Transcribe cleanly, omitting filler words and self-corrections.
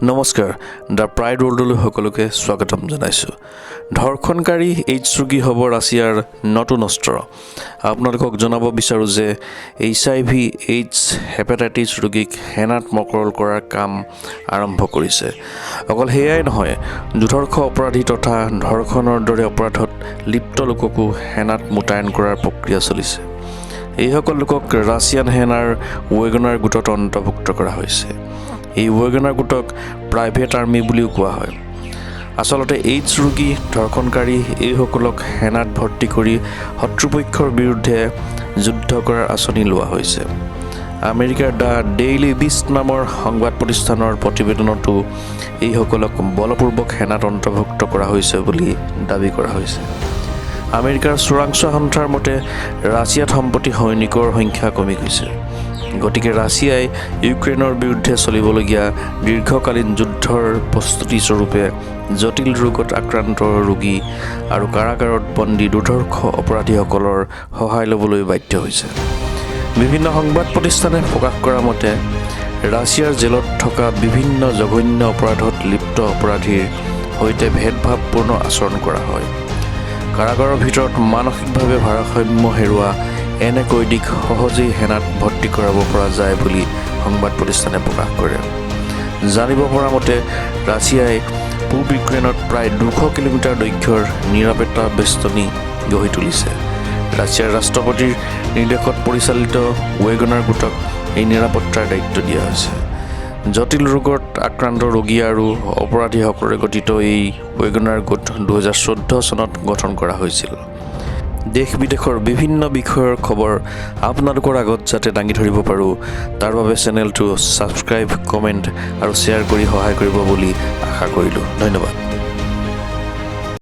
নমস্কাৰ, the pride ৱৰ্ল্ডলৈ সকলোকে স্বাগতম জনাইছোঁ। ধৰ্ষণকাৰী এইডছ ৰোগী হ'ব ৰাছিয়াৰ নতুন অস্ত্ৰ। আপোনালোকক জনাব বিচাৰোঁ যে এইচআইভি, এইডছ, হেপাটাইটিছ ৰোগীক সেনাত মকৰল কৰাৰ কাম আৰম্ভ কৰিছে। অকল সেয়াই নহয়, দুৰ্ধৰ্ষ অপৰাধী তথা ধৰ্ষণৰ দৰে অপৰাধত লিপ্ত লোককো সেনাত মোতায়েন কৰাৰ প্ৰক্ৰিয়া চলিছে। এইসকল লোকক ৰাছিয়ান সেনাৰ ৱেগনাৰ গোটত অন্তৰ্ভুক্ত কৰা হৈছে। এই ৱেগনাৰ গোটক প্ৰাইভেট আৰ্মি বুলিও কোৱা হয়। আচলতে এইডছ ৰোগী, ধৰ্ষণকাৰী এইসকলক সেনাত ভৰ্তি কৰি শত্ৰুপক্ষৰ বিৰুদ্ধে যুদ্ধ কৰাৰ আঁচনি লোৱা হৈছে। আমেৰিকাৰ the daily beast নামৰ সংবাদ প্ৰতিষ্ঠানৰ প্ৰতিবেদনতো এইসকলক বলপূৰ্বক সেনাত অন্তৰ্ভুক্ত কৰা হৈছে বুলি দাবী কৰা হৈছে। আমেৰিকাৰ চোৰাংচোৱা সন্থাৰ মতে ৰাছিয়াত সম্প্ৰতি সৈনিকৰ সংখ্যা কমি গৈছে। গতিকে ৰাছিয়াই ইউক্ৰেইনৰ বিৰুদ্ধে চলিবলগীয়া দীৰ্ঘকালীন যুদ্ধৰ প্ৰস্তুতি স্বৰূপে জটিল ৰোগত আক্ৰান্ত ৰোগী আৰু কাৰাগাৰত বন্দী দুৰ্ধৰ্ষ অপৰাধীসকলৰ সহায় ল'বলৈ বাধ্য হৈছে। বিভিন্ন সংবাদ প্ৰতিষ্ঠানে প্ৰকাশ কৰা মতে ৰাছিয়াৰ জেলত থকা বিভিন্ন জঘন্য অপৰাধত লিপ্ত অপৰাধীৰ সৈতে ভেদভাৱপূৰ্ণ আচৰণ কৰা হয়। কাৰাগাৰৰ ভিতৰত মানসিকভাৱে ভাৰসাম্য হেৰুওৱা এনে কয়দীক সহজেই সেনাত ভৰ্তি কৰাব পৰা যায় বুলি সংবাদ প্ৰতিষ্ঠানে প্ৰকাশ কৰে। জানিব পৰা মতে ৰাছিয়াই পূব ইউক্ৰেইনত প্ৰায় 200 কিলোমিটাৰ দৈৰ্ঘ্যৰ নিৰাপত্তা বেষ্টনী গঢ়ি তুলিছে। ৰাছিয়াৰ ৰাষ্ট্ৰপতিৰ নিৰ্দেশত পৰিচালিত ৱেগনাৰ গোটক এই নিৰাপত্তাৰ দায়িত্ব দিয়া হৈছে। জটিল ৰোগত আক্ৰান্ত ৰোগী আৰু অপৰাধীসকলেৰে গঠিত এই ৱেগনাৰ গোট 2014 চনত গঠন কৰা হৈছিল। দেশ বিদেশৰ বিভিন্ন বিষয়ৰ খবৰ আপোনালোকৰ আগত যাতে দাঙি ধৰিব পাৰোঁ, তাৰ বাবে চেনেলটো ছাবস্ক্ৰাইব, কমেণ্ট আৰু শ্বেয়াৰ কৰি সহায় কৰিব বুলি আশা কৰিলোঁ। ধন্যবাদ।